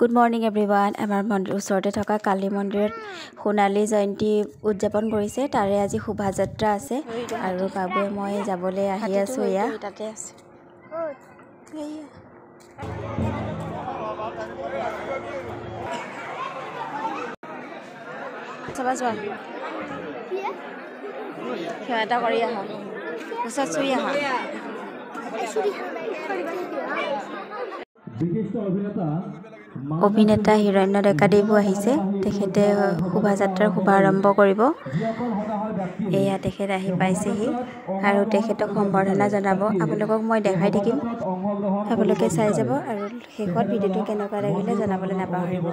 Good morning everyone. আমাৰ মন্দিৰ ওচৰতে থকা কালী মন্দিৰত সোণালী জয়ন্তী উদযাপন কৰিছে, তাৰে আজি শোভাযাত্ৰা আছে আৰু বাবুৱে মই যাবলৈ আহি আছোঁ। এয়া তাতে আছে। চাবা, যোৱা, সেৱা এটা কৰি আহা, ওচৰত চুই আহা। অভিনেতা হিৰণ্য ডেকাদেৱো আহিছে, তেখেতে শোভাযাত্ৰাৰ শুভাৰম্ভ কৰিব। এয়া তেখেত আহি পাইছেহি আৰু তেখেতক সম্বৰ্ধনা জনাব। আপোনালোকক মই দেখাই থাকিম, আপোনালোকে চাই যাব আৰু শেষত ভিডিঅ'টো কেনেকুৱা লাগিলে জনাবলৈ নাপাহৰিব।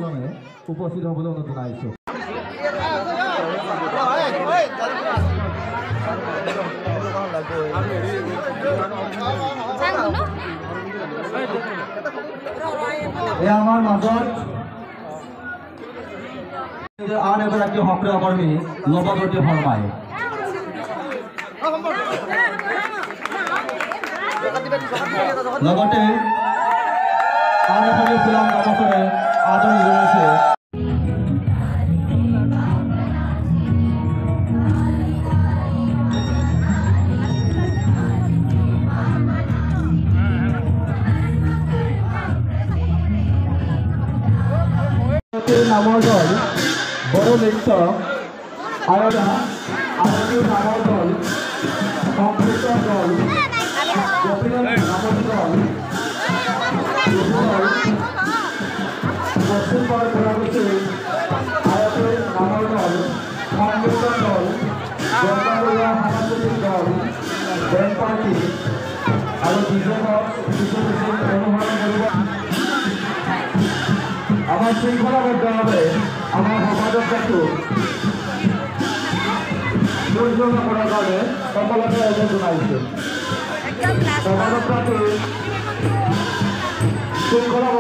উপস্থিত হ'বলৈ অনুৰোধ জনাইছোঁ। এয়া আমাৰ মাজত আন এগৰাকী সক্ৰিয় কৰ্মী নৱজ্যোতি শৰ্মাই লগতে আন এখনি ফুলাম গামোচাৰে আদৰণি জনাইছে। নামৰ দল বড়ো নৃত্য আৰু আৰতি নামৰ দল, সংগীত দল, গোপীনাথ নামৰ দল, বিহু দল, পশ্চিম বৰকুছি আয়তী নামৰ দল, সংগীত দল, গংগাৰীয়া সাংস্কৃতিক দল, বেণ্ড পাৰ্টি আৰু ডিজে বক্স পিছে পিছে অনুসৰণ কৰিব। আমাৰ শৃংখলাবদ্ধভাৱে আমাৰ শোভাযাত্ৰাটো পৰিচালনা কৰাৰ কাৰণে সকলোকে অনুৰোধ জনাইছোঁ। শোভাযাত্ৰাটো শৃংখলাবদ্ধ